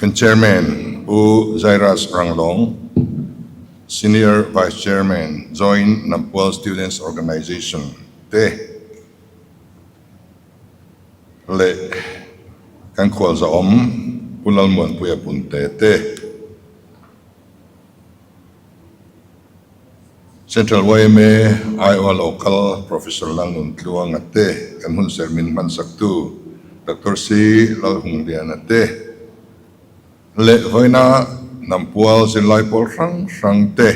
Kan Chairman Pu Jairus Ranglong, Senior Vice Chairman, Joint Nampual Students Organization te leh kan khualzahawm Pu Lalmuanpuia Punte te, Central yma aiawha local Professor Lalnun Tluanga te, kan hun serh min hmansaktu Doctor C. Lalhungliana te leh vawiina Hnampual zirlai pawl hrang hrang te,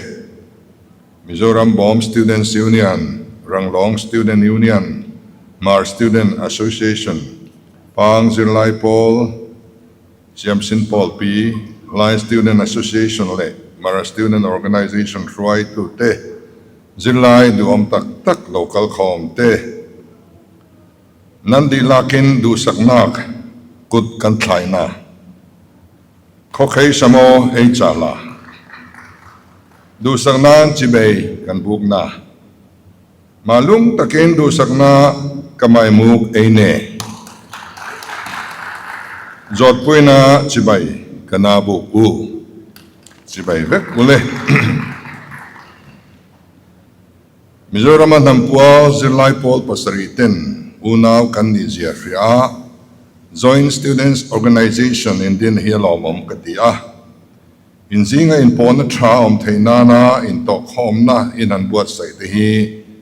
Mizoram Bawm Students Union, Ranglawng Student Union, Hmar Student Association, Pang zirlai pawl, Siamsin Pawl Pi, Lai Student Association leh Mara Student Organization hruaitute, zirlai duhawm tak tak lo kal khawm te, nan dihlakin duhsaknak kut kan thlaina khawkhei samaw ei chah la, duhsak nan chibei kan bukna. Mah lung takin duhsakna ka maimuk ei ne. Zawtpuina chibai ka na buk u. Chibai vek u le. Mizorama hnampual zirlai pawl pasarih ten unau kan nih zia hria a, Joint Students Organisation in din hi a lawmawm ka ti a. Inzinga inpawhna tha awm theih nana intawhkhawmna in an buatsaih te hi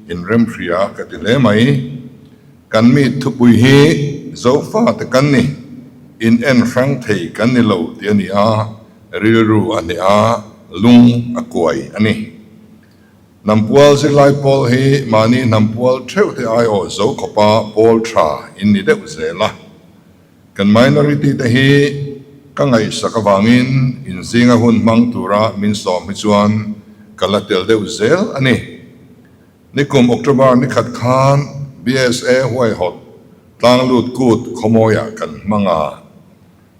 inremhria ka ti hle mai. Kan mi thupui hi Zofate kan ni, in en hrang thei kan ni lo tih a ni a, rilru a hneh a, lung a kuai a ni. Hnampual zirlai pawl hi mahni hnampual theuh te aiawh zo khawpa pawl tha in ni deuh zel a. Kan minority te hi ka ngaihsak avangin inzinga hun hmang tura min sawm hi chuan ka la tel deuh zel a ni. Nikum October ni khat khan BSA huaihawt tlanglut kut khawmawiah kan hmang a.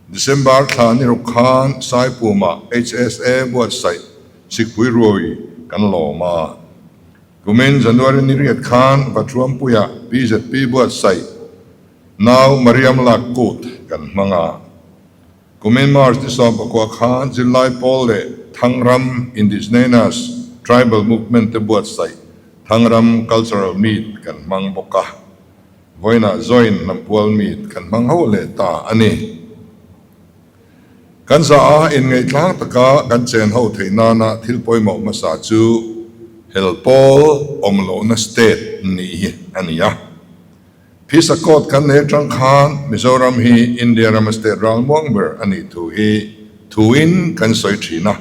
December thla ni ruk khan Saipumah HSA buatsaih Sikpui Ruai kan lawm a. Kumin January ni riat khan Vatruampuiah BZP buatsaih Nau Mariam lak kut kan hmang a. Kumin March ni 19 khan zirlai pawl leh Thangram Indigenous Tribal Movement te buatsaih Thangram Cultural Meet kan hmang bawk a. Vawiinah Join Hnampual Meet kan hmang ho leh ta a ni. Kan za a inngaihtlang taka kan chen ho theih nana thil pawimawh hmasa chu hel pawl awm lohna state nih hi a ni a. Phisa court kan nei atang khan Mizoram hi India rama state ralmuang ber a nih thu hi thuin kan sawi thin a.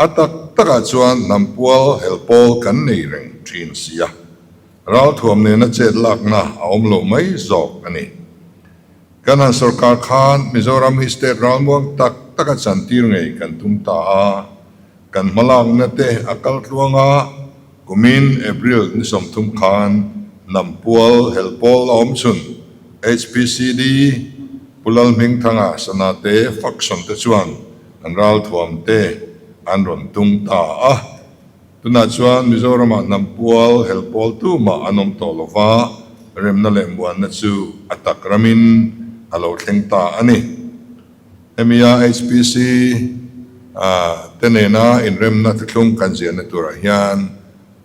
A tak takah chuan hnampual helpawl kan nei reng thin si a. Ralthuam nena chet lakna a awm lo mai zawk a ni. Kan han sorkar khan Mizoram hi state ralmuang tak taka chantir ngei kan tum ta a. Kan hmalakna te a kal tluang a, kumin April ni 30 khan Hnampual Helpawl a awm chhun HPCD Pu Lalhmingthanga sana te faction te chuan an ralthuam te an rawn tung ta a. Tunah chuan Mizoramah Hnampual Helpawl tumah an awm tawh lova, remna leh muanna chu a tak ramin a lo thleng ta a ni. Hemia HPC te nena inremna thuthlung kan ziahna turah hian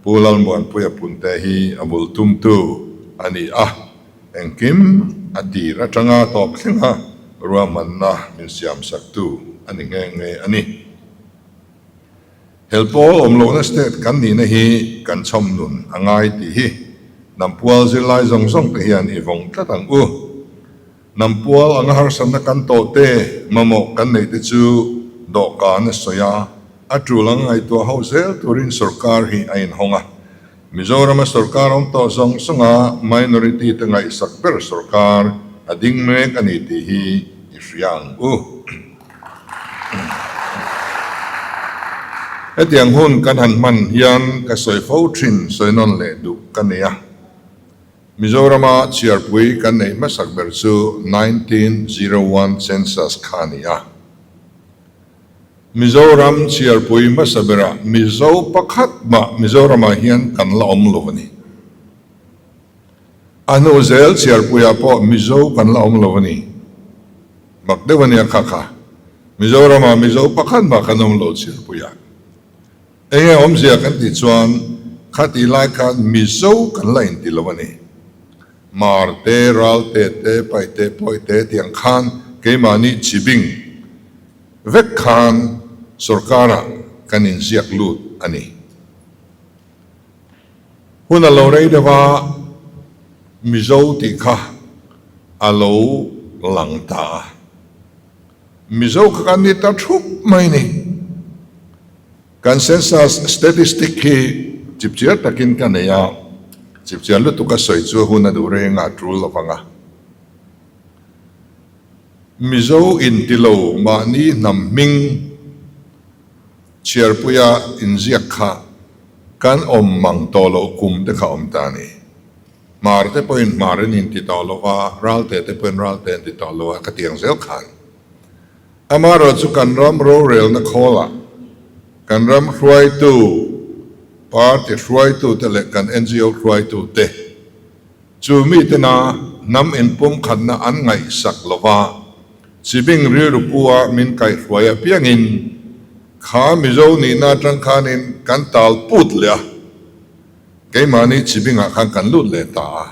Pu Lalmuanpuia Punte hi a bul tumtu a ni a, engkim a tir atanga tawp thlenga ruahmanna min siamsaktu a ni nghe nghe a ni. Helpawl awm lohna state kan nihna hi kan chhawm nun a ngai tih hi Hnampual zirlai zawng zawng te hian i vawng tlat ang u. Hnampual anga harsatna kan tawh te, mamawh kan neih te chu dawhkan a sawi a, a tul ang ngaihtuah ho zel turin sorkar hi a inhawng a. Mizorama sorkar awm tawh zawng zawnga minority te ngaihsak ber sorkar a ding mek a ni tih hi i hria ang u. Hetiang hun kan han hman hian ka sawi fo thin sawi nawn leh duh ka nei a. Mizorama chhiarpui kan neih hmasak ber chu 1901 census kha a ni a. Mizoram chhiarpui hmasa berah Mizo pakhat mah Mizoramah hian kan la awm lo a ni. A hnu zel chhiarpuiah pawh Mizo kan la awm lo a ni. Mak deuh a nia kha kha. Mizoramah Mizo pakhat mah kan awm lo chhiarpuia. Enge awmzia kan tih chuan khatih lai khan Mizo kan la inti lo a ni. Mar te, ral te te, paih te, pawi te tiang khan keimahni chibing vek khan sorkarah kan inziak lut a ni. Hun a lo rei deuh a, Mizo tih kha a lo lang ta a. Mizo kha kan ni ta thup mai ni. Kan census statistic hi chipchiar takin ka nei a, chipchiar lutuk a sawi chu hun a duh reng a tul lo vang a. Mizo inti lo mahni hnam hming Chhiarpuia inziak kha kan awm mang tawh loh kum te kha awm ta a ni. Hmar te pawhin hmar an inti tawh lo va, Ralte te pawhin Ralte an ti tawh lo a, ka tiang zel khan. Amaherawh chu kan ram rorelna khawlah kan ram hruaitu, party hruaitute leh kan NGO hruaitute chu mitena hnam inpumkhatna an ngaihsak lo va, Chibing rilru pu a min kaihhruai apiangin kha Mizo nihna atang khanin kan tal put leh a, keimahni Chibingah khan kan lut leh ta a.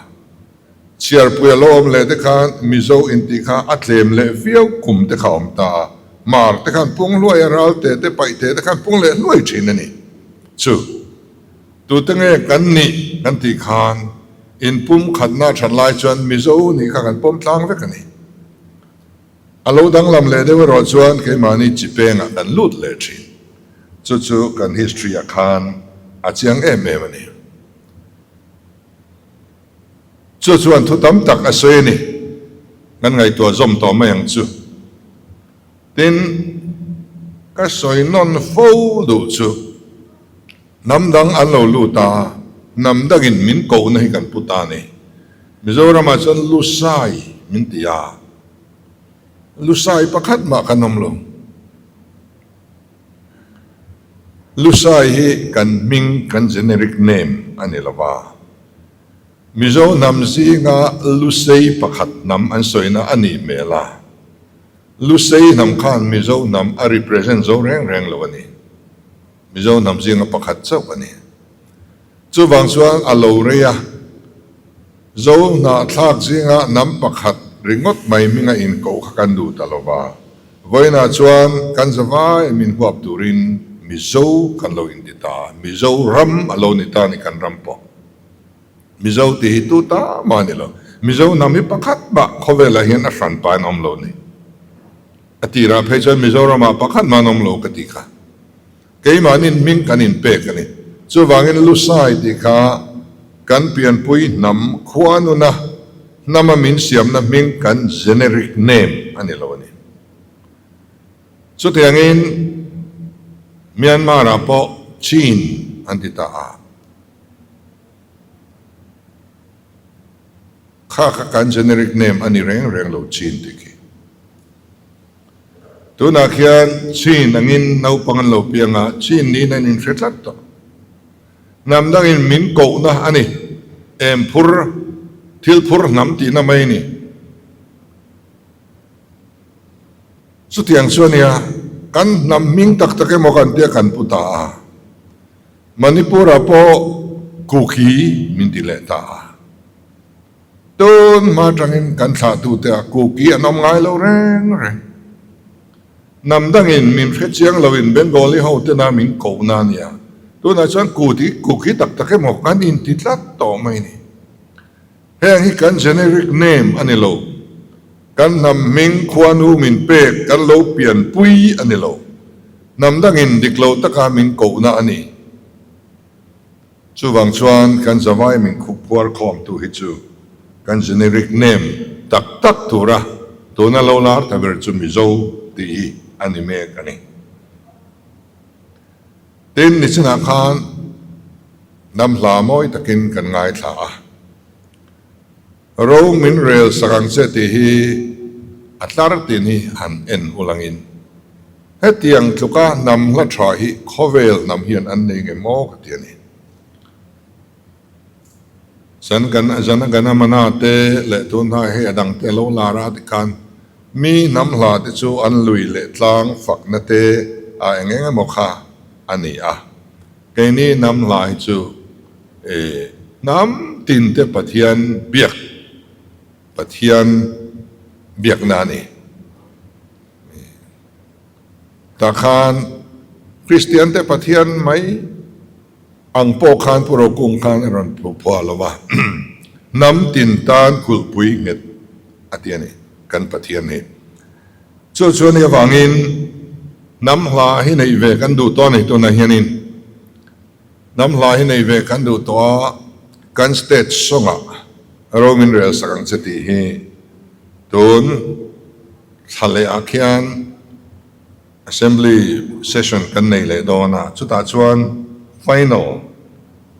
Chhiarpui a lo awm leh te khan Mizo intih kha a tlem leh viau kum te kha a awm ta a, Hmar te khan pung hluai a, Ralte te, Paihte te khan pung leh hluai thin a ni. Chu tute nge kan nih kan tih khan inpumkhatna a that lai chuan Mizo nih kha kan pawm tlang vek a ni. A lo danglam leh deuh erawh chuan keimahni chi pengah kan lut leh thin. Chu chu kan history ah khan a chiang em em a ni. Chu chuan thu tam tak a sawi a ni. Kan ngaihtuah zawm tawh mai ang chu. Tin, ka sawi nawn fo duh chu hnam dang an lo lut a, hnam dangin min kohna hi kan pu ta a ni. Mizoramah chuan Lusai min ti a, Lusai pakhat mah kan awm lo. Lusai hi kan hming, kan generic name a ni lo va. Mizo hnam zinga Lusei pakhat hnam an sawina a nih hmel a. Lusei hnam khan Mizo hnam a represent zo reng reng lo a ni. Mizo hnam zinga pakhat chauh a ni. Chuvang chuan a lo rei a, Zo hnahthlak zinga hnam pakhat ringawt mai hminga inkoh kha kan duh ta lo va. Vawiinah chuan kan zavai min huap turin Mizo kan lo inti ta a, Mizo ram a lo ni ta a ni kan ram pawh. Mizo tih hi tu ta mah a ni lo. Mizo hnam hi pakhat mah khawvelah hian a hran pain a awm lo a ni. A tirah phei chuan Mizoramah pakhat mah an awm lo ka ti kha. Keimahnin hming kan inpek a ni. Chuvangin Lusai tih kha kan pianpui hnam khua nuna hnama min siamna hming kan generic name a ni lo a ni. Chutiangin Myanmar-ah pawh Chin an ti ta a. Kha kha kan generic name a ni reng reng lo Chin tih khi. Tunah khian Chin angin naupang an lo piang a, Chin niin an inhre tlat tawh. Hnam dangin min kohna a ni, em phur, thil phur hnam tihna mai a ni. Chutiang chu a nia, kan hnam hming tak tak emaw kan tia kan pu ta a. Manipur-ah pawh Kuki min ti leh ta a. Tun hma atangin kan thlahtute ah Kuki an awm ngai lo reng reng. Hnam dangin min hre chiang loin Bengali ho tena min kohna a nia. Tunah chuan Kuti, Kuki tak tak emaw kan inti tlat tawh mai ni. Heng hi kan generic name a ni lo. Kan hnam hming khuanu min pek kan lo pianpui a ni lo. Hnam dangin dik lo taka min kohna a ni. Chuvang chuan kan zavai min khup phuar khawmtu hi chu kan generic name tak tak tura tuna lo lar ta ber chu Mizo tih hi a ni mek a ni. Tin, nichinah khan hnam hla mawi takin kan ngaithla a. Ro min rel sak ang che tih hi a tlar tin hi han en ulangin hetiang tluka hnam hla tha hi khawvel hnam hian an nei nge maw ka ti a ni. Zan gan Jana Gana Mana te leh tun hnai hei a dang te a lo lar a tikhan. Mi hnam hla te chu an lui leh tlang fakna te a eng eng emaw kha a ni a. Keini hnam hla hi chu hnam tin te Pathian biak, Pathian biakna a ni. Tah khan Kristian te Pathian mai ang pawh khan Pu Rokung khan a rawn phuah lo va, hnam tin tan kulhpui nghet a ti a ni kan Pathian hi. Chu chu a nih avangin hnam hla hi neih ve kan duh tawh a ni tunah hianin hnam hla hi neih ve kan duh tawh a, kan state sawngah ro min rel sak ang che tih hi tun Thla leh ah khian Assembly session kan nei leh dawn a, chutah chuan final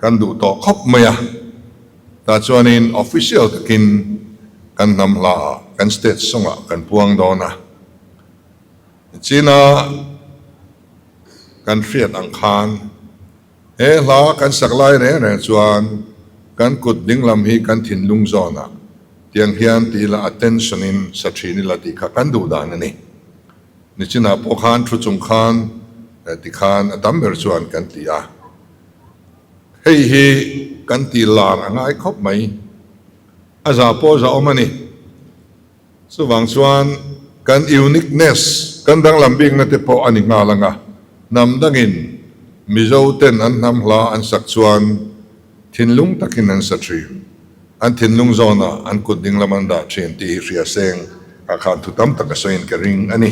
kan duh tawh khawp mai a, tah chuanin official takin kan hnam hla ah, kan state song ah kan puang dawn a. China kan hriat ang khan he hla kan sak lai reng reng chuan kan kut dinglam hi kan thinlung zawnah tiang hian ti ila attention in sa thin ila tih kha kan duh dan a ni. Nichinah pawh khan thu chung khan ti khan a tam ber chuan kan ti a. Hei hi kan ti lar a ngai khawp mai. A zah pawh zah awm a ni. Chuvang chuan kan uniqueness, kan danglam bikna te pawh a ni nghal ang a, hnam dangin Mizo ten an hnam hla an sak chuan thinlung takin an sa thin, an thinlung zawnah an kut dinglam an dah thin tih hi hria seng ah khan thu tam tak a sawiin ka ring a ni.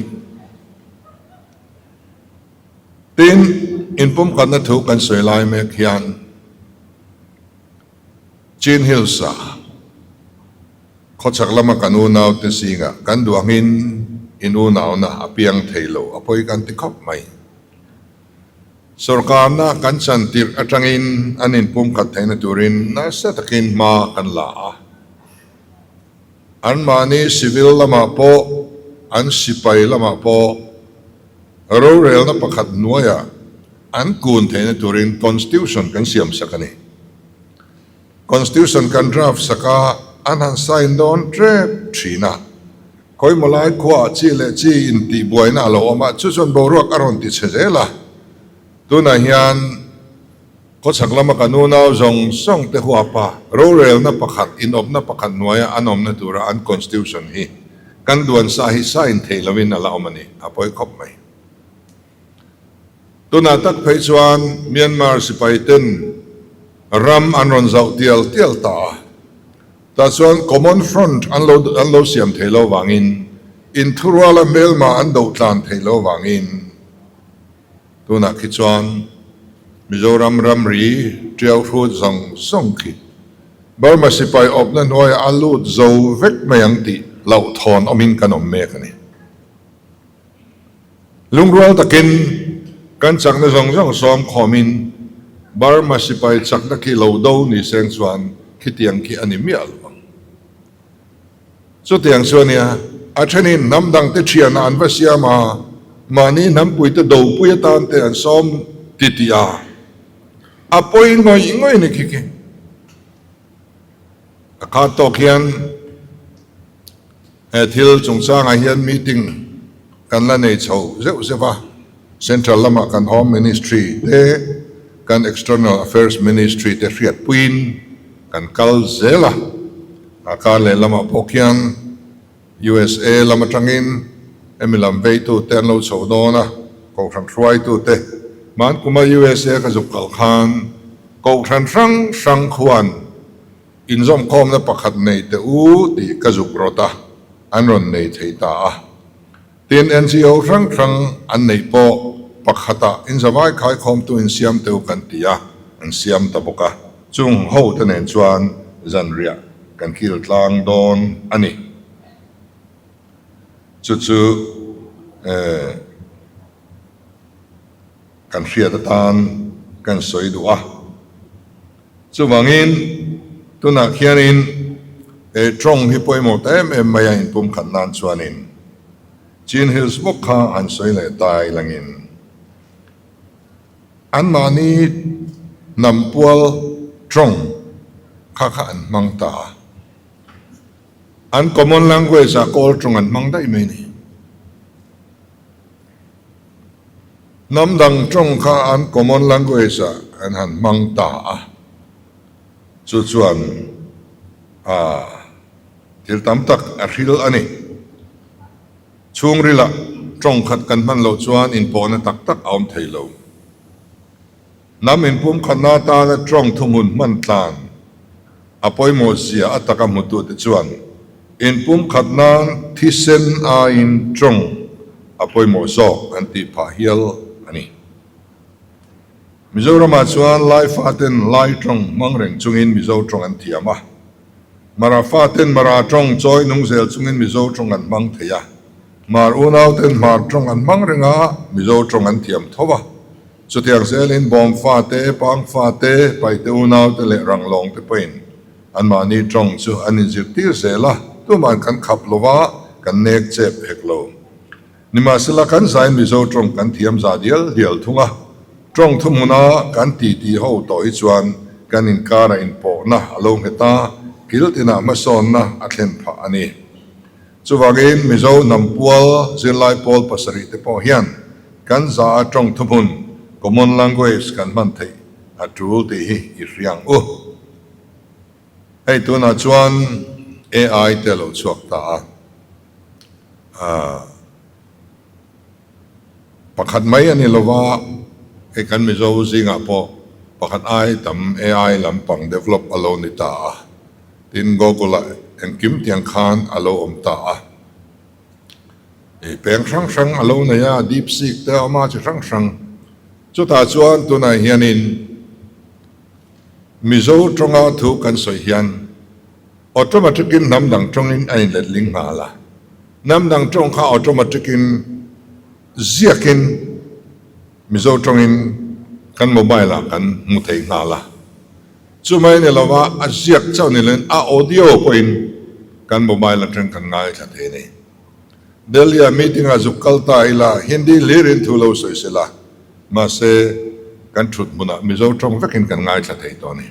Tin, inpumkhatna thu kan sawi lai mek hian Chin Hills-ah, Khawchhak lama kan unaute zingah kan duh angin in unauna a piang thei lo a pawi kan ti khawp mai. Sorkarna kan chan tirh atangin an inpumkhat theihna turin nasa takin hma kan la a. Anmahni civil lamah pawh an sipai lamah pawh rorelna pakhat hnuaiah an kun theihna turin constitution kan siamsak a ni. Constitution kan draft sak a, an han sign dawn tep thin a. Khawimaw lai khuaah chi leh chi intihbuaina a lo awm a, chu chuan boruak a rawn ti chhe zel a. Tunah hian khawchhak lama kan unau zawng zawng te huapa rorelna pakhat, inawpna pakhat hnuaia an awmna tura an Constitution hi kan duan sa hi sign theih lovin a la awm a ni, a pawi khawp mai. Tunah tak phei chuan Myanmar sipai ten ram an rawn zauh tial tial ta a, tah chuan Common Front an lo an lo siam thei lo vangin inthuruala hmelma an doh tlan thei lo vangin tunah khi chuan Mizoram ramri tiau hrut zawng zawng khi Burma sipai awpna hnuaiah a lut zo vek mai ang tih hlauhthawn awmin kan awm mek a ni. Lungrual takin kan chakna zawng zawng sawm khawmin Burma sipai chakna khi lo do ni seng chuan khitiang khi a ni miah lo ang. Chutiang chu a nia, a thenin hnam dangte thianah an va siam a, mahni hnampuite dopui atan te an sawm titih a, a pawi ngawih ngawih a ni khi khi. A khat tawk hian. He thil chungchangah hian meeting kan la nei chho zeuh zeuh a, Central lamah kan Home Ministry te, kan External Affairs Ministry te hriatpuiin kan kal zel a, a kar leh lamah pawh khian USA lam atangin hemi lam veitute an lo chho dawn a, Kohhran hruaitute hmankuma USA ka zuk kal khan Kohhran hrang hrang khuan Inzawmkhawmna pakhat nei teh u tih ka zuk rawt a, an rawn nei thei ta a. Tin, NGO hrang hrang an neih pawh pakhatah inzavai khaikhawmtu insiam teh u kan ti a, an siam ta bawk a. Chung ho te nen chuan zanriah kan kil tlang dawn a ni. Chu chu kan hriat atan kan sawi duh a. Chuvangin, tunah khianin he tawng hi pawimawh ta em em mai a inpumkhat nan chuanin Chin Hills bawk kha han sawi leh ta ilangin anmahni hnam pual tawng kha kha an hmang ta a. An common language ah Kawl tawng an hmang daih mai a ni. Hnam dang tawng kha an common language ah an han hmang ta a, chu chuan thil tam tak a hril a ni. Chhungrilah tawng khat kan hman loh chuan inpawhna tak tak a awm thei lo. Hnam inpumkhatna atana tawng thuhmun hman tlan a pawimawh zia a taka hmutute chuan inpumkhat nan thisen aiin tawng a pawimawh zawk an tih phah hial a ni. Mizoramah chuan Lai faten Lai tawng hmang reng chungin Mizo tawng an thiam a. Mara faten Mara tawng chawi nung zel chungin Mizo tawng an hmang thei a. Hmar unauten Hmar tawng an hmang reng a, Mizo tawng an thiam tho a. Chutiang zelin Bawm fate, Pang fate, Paite unaute leh Ranglawng te pawhin anmahni tawng chu an inzirtir zel a, tuman kan khap lo va, kan nek chep hek lo. Nimahsela kan zain Mizo tawng kan thiam za dial dial thung a, tawng thuhmuna kan titi ho tawh hi chuan kan inkara inpawhna a lo nghet a, kil tinah hmasawnna a thlen phah a ni. Chuvangin Mizo hnam pual zirlai pawl pasarih te pawh hian kan za a tawng thuhmun, common language, kan hman theih a tul tih hi i hria ang u. Hei tunah chuan AI te a lo chhuak ta a. Pakhat mai a ni lova, hei kan Mizo zingah pawh pakhat ai tam AI lampang develop a lo ni ta a, tin Google-ah engkim tiang khan a lo awm ta a. Peng hrang hrang a lo nei a, DeepSeek te a awm a, chi hrang hrang. Chutah chuan tunah hianin Mizo tawnga thu kan sawi hian Automatic-in hnam dang tawngin a inletling nghal a, hnam dang tawng kha automatic-in ziakin Mizo tawngin kan mobile-ah kan hmu thei nghal a. Chumai ni lova a ziak chauh ni loin a audio pawhin kan mobile atang kan ngaithla thei a ni. Delhi-ah meeting-ah zuk kal ta ila Hindi hlirin thu lo sawi sela, mahse kan thut hmunah Mizo tawng vekin kan ngaithla thei tawh a ni.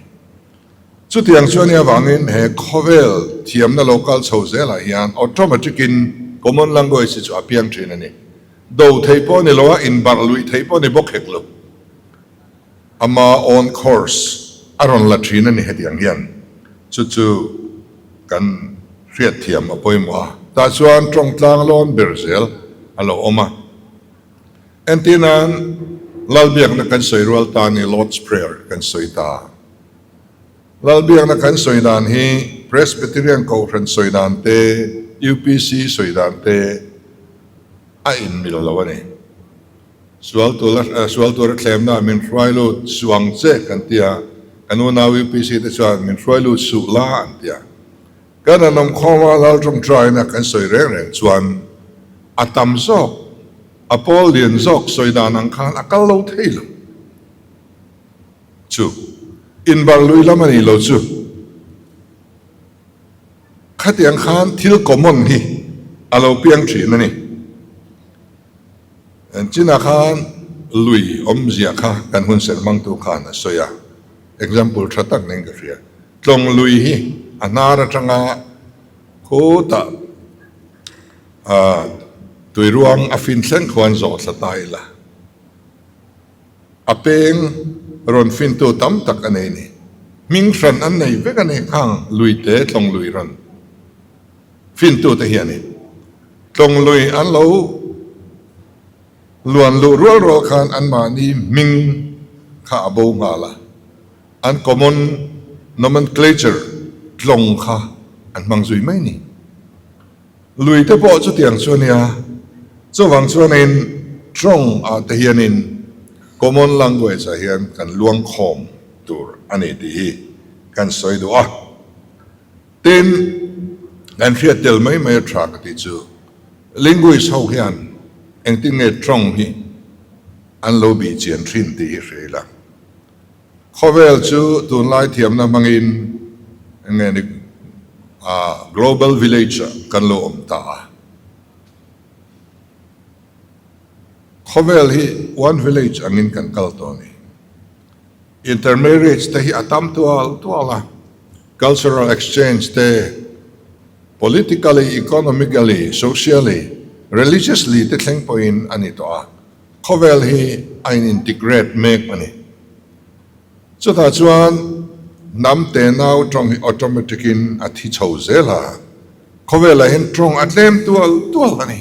Chutiang chu a nih avangin he khawvel thiamna lo kal chho zelah hian automatic-in common language hi chu a piang thin a ni. Do theih pawh a ni lo a, inbarh luih theih pawh a ni bawk hek lo. Ama own course a rawn la thin a ni hetiang hian. Chu chu kan hriatthiam a pawimawh a. Tah chuan tawng tlang lawn ber zel a lo awm a. Entir nan Lalbiakna kan sawi rual ta ni Lord's Prayer kan sawi ta. Lalbiakna kan sawi dan hi Presbyterian Kohhran sawi dan te, UPC sawi dan te a inmil lo a ni. Sual tura sual tura thlemna min hruai lut suh ang che kan ti a, kan unau UPC te chuan min hruai lut suh la an ti a. Kan an awm khawm a, Lal tawngtaina kan sawi reng reng chuan a tam zawk, a pawl lian zawk sawi dan ang khan a kal lo thei lo. Chu inbarh lui lam a ni lo chu. Khatiang khan thil common hi a lo piang thin a ni. Chinah khan lui awmzia kha kan hunserh hmangtu khan a sawi a, example tha tak nen ka hria. Tlawng lui hi a hnar atanga khutah tuiruang a fin thleng khuan zawh thla ta ila, a peng rawn fintu tam tak a nei ni. Hming hran an nei vek a ni khang luite tlawng lui rawn fintute hianin tlawng lui an lo luan luh rual rual khan anmahni hming kha a bo nghal a. An common nomenclature tlawng kha an hmang zui mai ni. Lui te pawh chutiang chu a nia. Chuvang chuanin tlawng ah te hianin common language ah hian kan luang khawm tur a ni tih hi kan sawi duh a. Tin, kan hriat tel mai mai a tha ka tih chu linguist ho hian engtin nge tlawng hi an lo bih chian thin tih hi hria ila. Khawvel chu tunlai thiamna hmangin enge ni global village ah kan lo awm ta a. Khawvel hi one village angin kan kal tawh a ni. Intermarriage te hi a tam tual tual a, cultural exchange te. Politically, economically, socially, religiously te thleng pawhin a ni tawh a, khawvel hi a in integrate mek a ni. Chutah chuan hnam tenau tawng hi automatic in a thi chho zel a, khawvelah hian tawng a tlem tual tual a ni.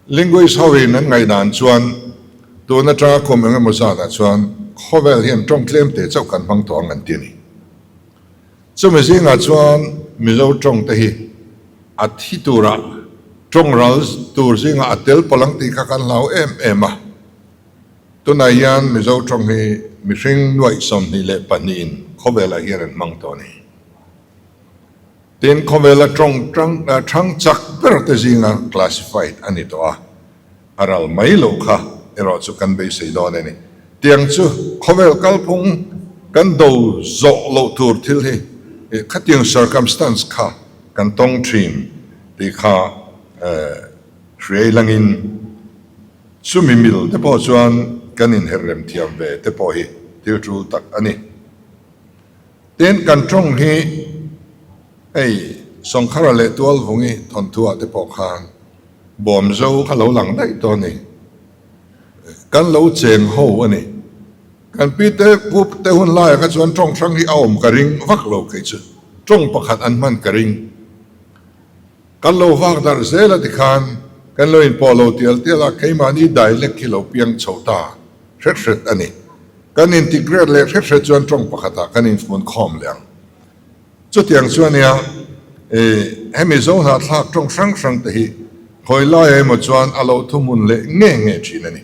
Linguist ho in an ngaihdan chuan tun atanga kum engemaw zatah chuan khawvel hian tawng tlem teh chauh kan hmang tawh ang an ti a ni. Chumi zingah chuan Mizo tawng te hi a thi turah tawng ral tur zingah a tel palh ang tih kha kan hlau em em a. Tunah hian Mizo tawng hi mihring nuaih 22 in khawvelah hian an hmang tawh a ni. Tin, khawvela tawng thang chak ber te zinga classified a ni tawh a, a ral mai loh kha erawh chu kan beisei dawn a ni. Tiang chu khawvel kalphung kan do zawh loh tur thil hi khatiang circumstance kha kan tawng thin tih kha hriai langin chumi mil te pawh chuan kan inherh rem thiam ve te pawh hi thil tul tak a ni. Tin, kan tawng hi hei Sawngkhara leh Tualvungi thawnthuah te pawh khan Bawmzo kha lo lang daih tawh a ni. Kan lo cheng ho a ni. Kan pi te pu te hun laiah kha chuan tawng hrang hi a awm ka ring vak lo kei chu. Tawng pakhat an hman ka ring. Kan lo vak darh zel a tikhan kan lo inpawh lo tial tial a, keimahni dialect hi lo piang chho ta hret hret a ni. Kan integrate leh hret hret chuan tawng pakhatah kan infun khawm leh ang. Chutiang chu ania, hemi zo hnahthlak tawng hrang hrang te hi khawi laiah emaw chuan a lo thuhmun leh nge nge thin a ni.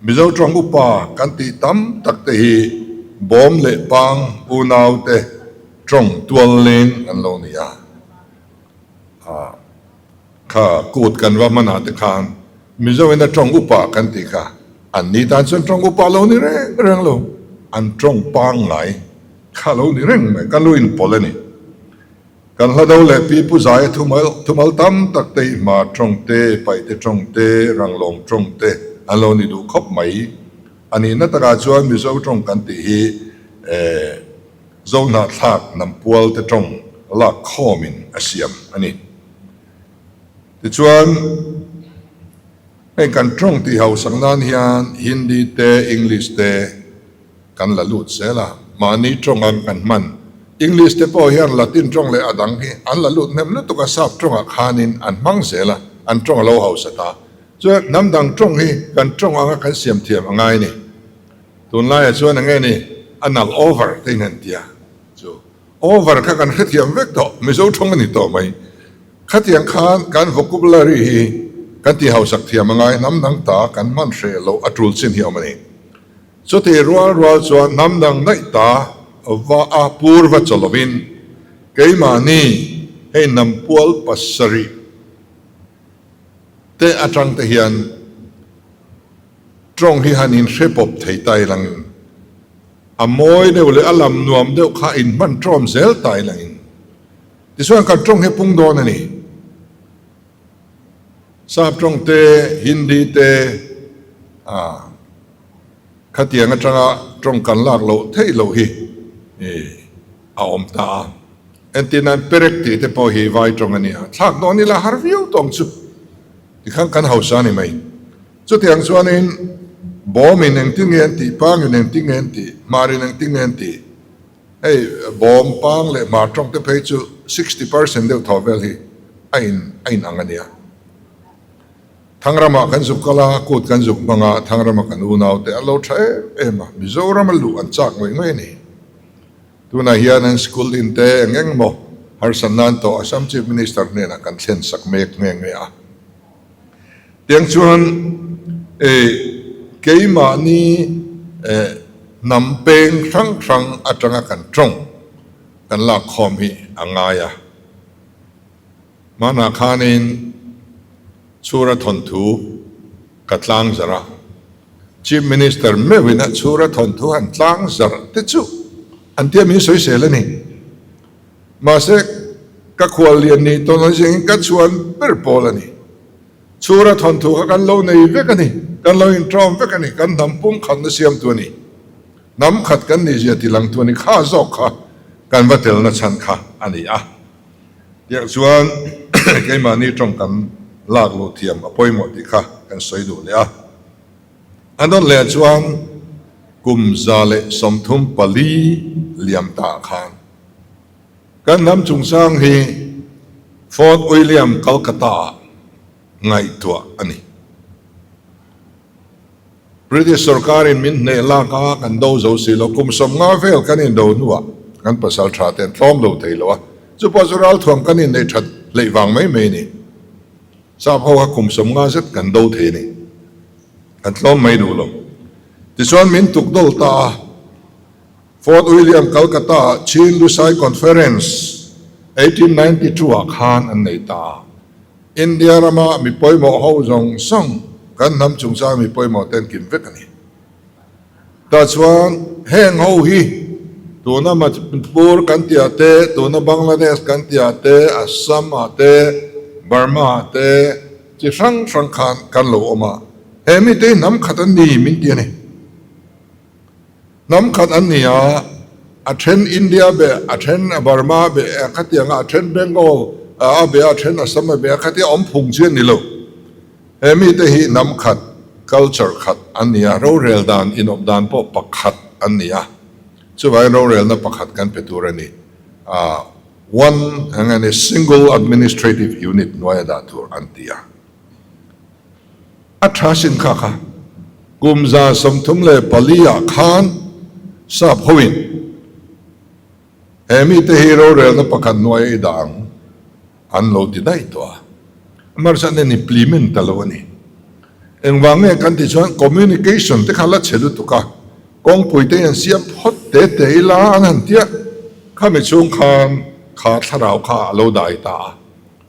Mizo tawng upa kan tih tam tak te hi bawm leh pang unau te tawng tual leng an lo ni a. Kha kut kan va hmanah te khan Mizo in a tawng upa kan tih kha an ni tan chuan tawng upa lo ni reng reng lo, an tawng pangngai kha lo ni reng mai, kan lo inpawlh a ni. Kan hla do leh pi Pu Zaia thumal thumal tam tak te hi hma tawng te, paihte tawng te, ranglawng tawng te an lo ni duh khawp mai. A nihna takah chuan Mizo tawng kan tih hi eh Zohnahthlak hnampual te tawng lak khawmin a siam a ni. Tichuan, hei kan tawng tih hausak nan hian Hindi te, English te kan la lut zel a, mahni tawng ang kan hman. English te pawh hian Latin tawng leh a dang hi an la lut hnem lutuk a, sap tawngah khanin an hmang zel a, an tawng a lo hausa ta. Chuan hnam dang tawng hi kan tawng anga kan siam thiam a ngai ni. Tunlaiah chuan eng nge ni a nalh over te in han tia chu. Over kha kan hrethiam vek tawh, Mizo tawng a ni tawh mai. Khatiang khan kan vocabulary hi kan ti hausak thiam a ngai, hnam dang ta kan hman hreh loh a tul chin hi a awm a ni. Chuti rual rual chuan hnam dang daih ta va a pur va chaw lovin keimahni hei hnam pual pasarih te atang te hian tawng hi han inhre pawp thei ta ilangin A mawi deuh leh a lam nuam deuh kha in hman ṭawm zel ta ila in. Tichuan kan ṭawng hi pung dawn a ni. Sap ṭawng te, Hindi te, ah khatiang aṭanga ṭawng kan lak loh theih loh hi a awm ta a. Entir nan perek tih te pawh hi vai ṭawng a ni a, thlak dawn ila har viau tawng chu tikhan kan hausa a ni mai. Chutiang chuanin bawmin engtin nge an tih, pangin engtin nge an tih, hmarin engtin nge an tih, hei bawm, pang leh hmar tawng te phei chu 60% deuh thaw vel hi a in a in ang a nia. Thangramah kan zuk kal a, kut kan zuk hmang a, Thangrama kan unau te an lo tha em em a, Mizorama luh an chak ngawih ngawih a ni. Tunah hian an school in te eng eng maw harsat nan tawh Assam Chief Minister hnenah kan thlen sak mek nghe nghe a. Tiang chuan keimahni hnam peng hrang hrang atanga kan tawng kan lak khawm hi a ngai a. Hmanah khanin Chhura thawnthu ka tlang zarh a, Chief Minister meuhin a Chhura thawnthu han tlang zarh te chu an tia min sawisel a ni. Mahse, ka khual lian nih tawn ang zingin ka chhuan ber pawl a ni. Chhura thawnthu kha kan lo nei vek a ni, kan lo inṭawm vek a ni, kan hnam pumkhatna siamtu a ni. Hnam khat kan nih zia tilangtu a ni kha zawk kha kan va telna chhan kha a ni a. Tiang chuan keimahni tawngkam lak luh thiam a pawimawh tih kha kan sawi duh leh a. A dawt leh chuan kum 134 liam ta khan kan hnam chungchang hi Fort William Calcutta ah ngaihtuah a ni. British sorkarin min hneh lak a, kan do zo si lo. Kum 50 vel kan indo hnuah kan pasal tha te an tlawm lo thei lo a, chu pawh chu ralthuam kan inneih that hleih vang mai mai a ni. Sap ho kha kum 50 zet kan do thei a ni, an tlawm mai duh lo. Tichuan min tuk dawl ta a, Fort William Calcutta-ah Chin Lusai Conference 1892 ah khan an nei ta a. India rama mi pawimawh ho zawng zawng kan hnam chungchang mi pawimawh te an kim vek a ni. Tah chuan heng ho hi tuna Manipur kan tih ah te, tuna Bangladesh kan tih ah te, Assam ah te, Burma ah te chi hrang hrang khan kan lo awm a, he mite hi hnam khat an ni min ti a ni. Hnam khat an ni a, a then India be, a then Burma be, khatiang a, a then Bengal a be, a then Assam a be, khatia awm phung chi a ni lo. He mite hi hnam khat, culture khat an ni a, rorel dan, inawp dan pawh pakhat an ni a. Chuvangin rorelna pakhat kan pe tur a ni. One eng a ni, single administrative unit hnuaia dah tur an ti a. A tha sin kha kha kum 134 ah khan sap hoin he mite hi rorelna pakhat hnuai a i dah ang an lo ti daih tawh a. Amaherawhchu an implement ta lo a ni. Engvang nge kan tih chuan communication te kha la chhe lutuk a, kawngpui te hi an siam phawt te te ila an han tia khami chhung khan kha thlarau kha a lo dai ta a.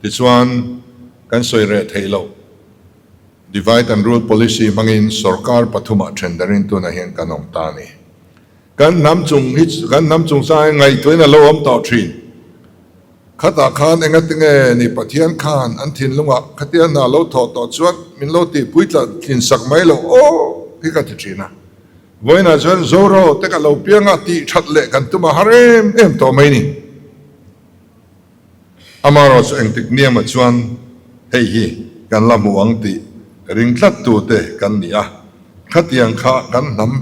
Tichuan kan sawi reh theih loh. Divide and Rule Policy hmangin sorkar pathumah then darin tunah hian kan awm ta a ni. Kan hnam chung hi kan hnam chungchang hi ngaihtuahin a lo awm tawh thin. Khatah khan engatinge ni Pathian khan an thinlungah khatia hna lo thawh tawh chuan min lo tihpui tla tlinsak mai lo aw hi ka ti thin a. Vawiinah chuan Zoro te ka lo piang a tih that leh kan tum a har em em tawh mai ni. Amaherawh chu engtik niamah chuan hei hi kan la hmu ang tih ring tlat tute kan ni a, khatiang kha kan hnam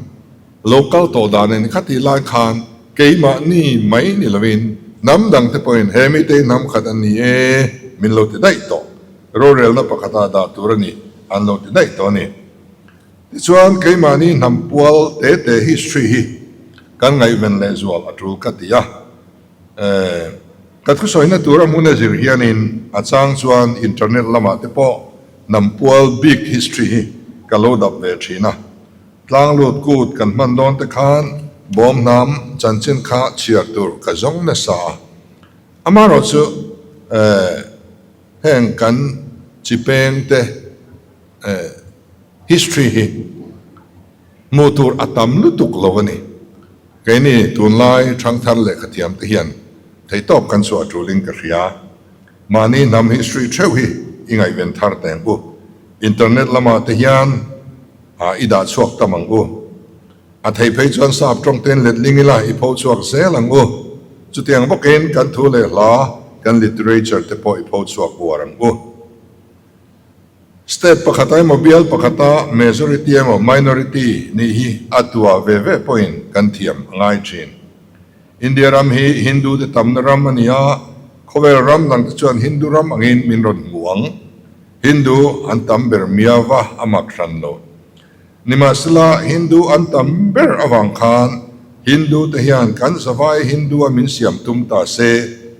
lo kal tawh danin khatih lai khan keimahni mai ni lovin hnam dangte pawhin he mite hi hnam khat an ni e min lo ti daih tawh, rorelna pakhatah dah tur a ni an lo ti daih tawh a ni. Tichuan keimahni hnam pual te te history hi kan ngaihven lehzual a tul ka ti a. Ka thusawina tura hmun a zir hianin a chang chuan internet lamah te pawh hnampual bik history hi ka lo dap ve thin a. Tlanglut kut kan hman dawn te khan bawm hnam chanchin kha chhiar tur ka zawng nasa a. Amaherawhchu heng kan chi peng te history hi hmuh tur a tam lutuk lo a ni. Keini tunlai thangthar lehkhathiam te hian theihtawp kan chhuah tulin ka hria. Mahni hnam history theuh hi i ngaihven thar teh ang u. Internet lamah te hian i dah chhuak tam ang u. A thei phei chuan sap tawng ten letling ila i pho chhuak zel ang u. Chutiang bawkin kan thu leh hla, kan literature te pawh i pho chhuak uar ang u. State pakhata emaw bial pakhata majority emaw minority nih hi a tua ve ve pawhin kan thiam a ngai thin. India ram hi Hindu te tamna ram a ni a, khawvel ram dang te chuan Hindu ram angin min rawn hmu ang. Hindu an tam ber miava a mak hran lo. Nimahsela, Hindu an tam ber avang khan Hindu te hian kan zavai Hindu a min siam tum ta se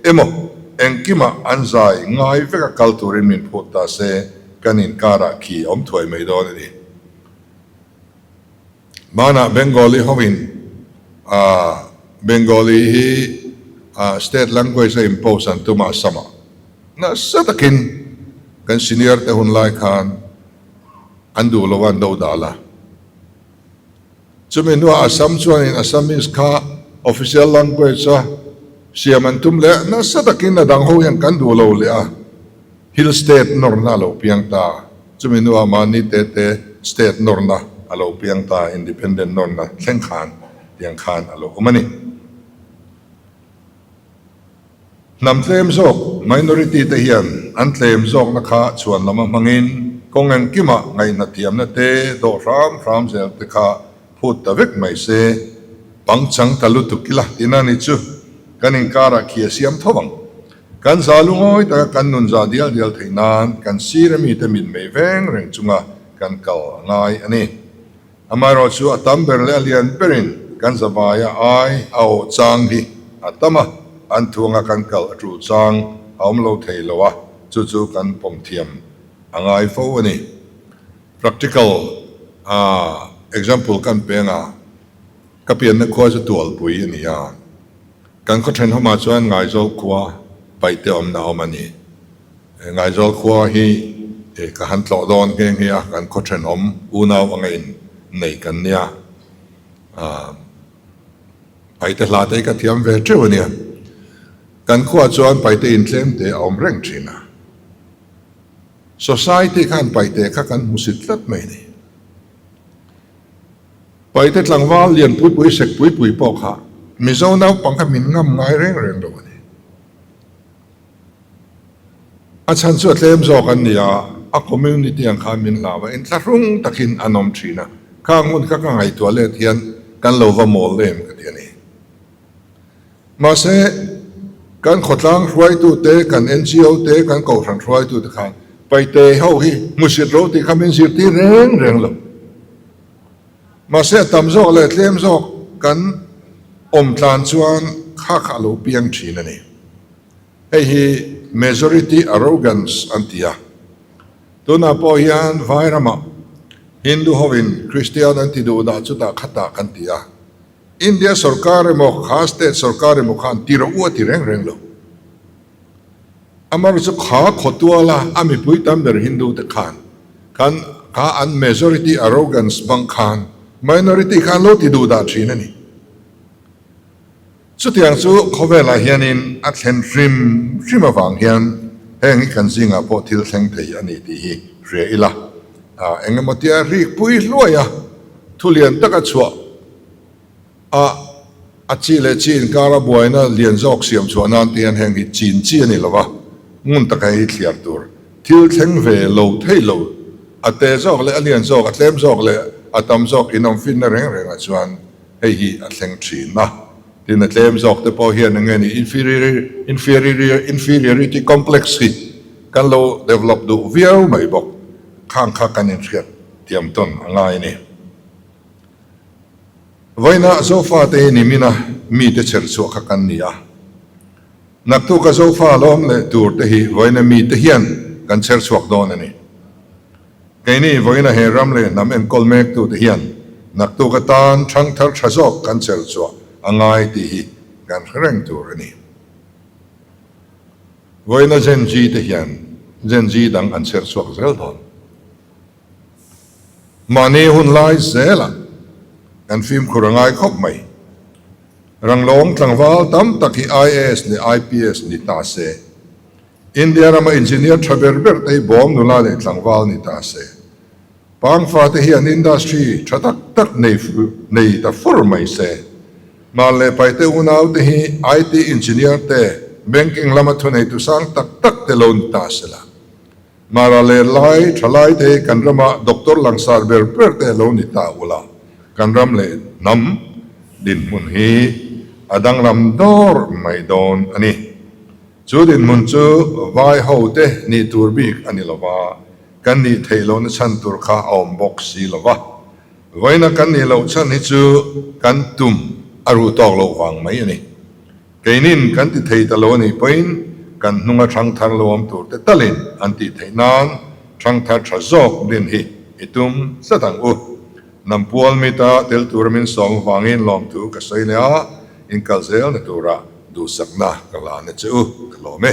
emaw engkimah an zai ngai veka kal turin min phut ta se kan inkarah khi awm thuai mai dawn a ni. Hmanah Bengali hoin Bengali hi state language a impose an tum a Assam ah nasa takin kan senior te hun lai khan An duh lo a an do dal a. Chumi hnuah Assam chuanin Assamese kha official language a siam an tum leh nasa takin a dang ho hian kan duh lo leh a, hill state nawrna a lo piang ta. Chumi hnuah mahni te te state nawrna a lo piang ta, independent nawrna thleng khan tiang khan a lo awm a ni. Hnam tlem zawk minority te hian an tlem zawkna kha chhuan lama hmangin kawng engkimah ngaihnathiamna te dawh hram hram zel te kha phut ta vek mai se, pangchang ta lutuk ila tina ni chu kan inkarah khi a siam tho ang. Kan za lungawi taka kan nun za dial dial theih nan kan sir a mite mit mei veng reng chunga kan kal a ngai a ni. Amaherawh chu a tam ber leh a lian berin kan zavaia ai a awh chang hi a tam a, an thuanga kan kal a tul chang a awm lo thei lo a, chu chu kan pawm thiam a ngai fo a ni. Practical example kan peng a, ka pianna khua chu Tualpui a ni a, kan khaw thenawmah chuan Ngaizawl khua paihte awmna a awm a ni. Ngaizawl khua hi ka han tlawh dawn nghe nghe a, kan khaw thenawm unau anga in nei kan nia. Paite hla te hi ka thiam ve teuh a nia. Kan khuaah chuan paite intlem te a awm reng thin a. Society khan paite kha kan hmusit tlat mai a ni. Paite tlangval lian pui pui sek pui pui pawh kha Mizo naupang kha min ngam ngai reng reng lo a ni. A chhan chu a tlem zawk an ni a, a community ang khan min hlau a, inthlahrung takin an awm thin a, khang hmun kha ka ngaihtuah let hian kan lo va mawl em ka ti a ni. Mahse, kan khawtlang hruaitute, kan NGO te, kan kohhran hruaitute khan Paite ho hi hmusit ro tih kha min zirtir reng reng lo. Mahse, a tam zawk leh tlem zawk kan awm tlan chuan kha kha a lo piang thin a ni. Hei hi majority arrogance an ti a. Tunah pawh hian vai ramah Hindu hovin Kristian an ti duh dah chutah khatah kan ti a. India sorkar emaw kha state sorkar emaw khan ti rawh u a ti reng reng lo. Amar chu kha khawtuala a mipui tam ber Hindu te khan khan kha an majority arrogance bang khan minority khan lo ti duh dah thin a ni. Chutiang chu khawvelah hianin a thlen hrim hrim avang hian heng hi kan zingah pawh thil thleng thei a ni tih hi hria ila. Eng emaw tia rik pui hluai a, thu lian taka chhuah a, a chi leh chi inkara buaina lian zawk siam chhuah nan te hian heng hi chin chi a ni lo va, ngun taka hei thliar tur thil thleng ve lo thei lo, a te zawk leh a lian zawk, a tlem zawk leh a tam zawk inawmfinna reng rengah chuan Hei hi a thleng thin a, tin a tlem zawk te pawh hian enge ni inferiority complex hi kan lo develop duh viau mai bawk, khang kha kan inhriat thiam tawn a ngai a ni. Vawiinah Zofa te hi nimina mite chher chhuah kha kan ni a, naktuka Zofa lawm leh tur te hi vawiina mite hian kan chher chhuak dawn a ni. Keini vawiina he ram leh hnam enkawl mektute hian naktuk atan thangthar tha zawk kan chelh chhuah a ngai tih hi kan hre reng tur a ni. Vawiina Gen Z te hian Gen Z dang an chherh chhuak zel dawn. Mahni hun lai zelah kan fimkhur a ngai khawp mai. Ranglawng tlangval tam tak hi IAS leh IPS ni ta se. India rama engineer tha ber ber te hi bawm nula leh tlangval ni ta se. Pangfa te hian industry tha tak tak nei nei ta fur mai se. Hmar leh Paite unau te hi IT engineer te, banking lama thuneitu sang tak tak te lo ni ta se la. Mara leh Lai thalai te hi kan rama doctor langsar ber ber te lo ni ta ula. Kan ram leh hnam dinhmun hi a danglam dawr mai dawn a ni. Chu dinhmun chu vai ho te nih tur bik a ni lo va, kan nih theih lohna chhan tur kha a awm bawk si lo va. Vawiina kan nih loh chhan hi chu kan tum a ruh tawk loh vang mai a ni. Keinin kan ti thei ta lo a nih pawhin kan hnunga thangthar lo awm tur te talin an tih theih nan thangthar tha zawk din hi i tum tlat ang u. Nampual mita tel tura min sawm avangin lawmthu ka sawi leh a, inkal zelna tura duhsakna ka hlan a che u, ka lawm e.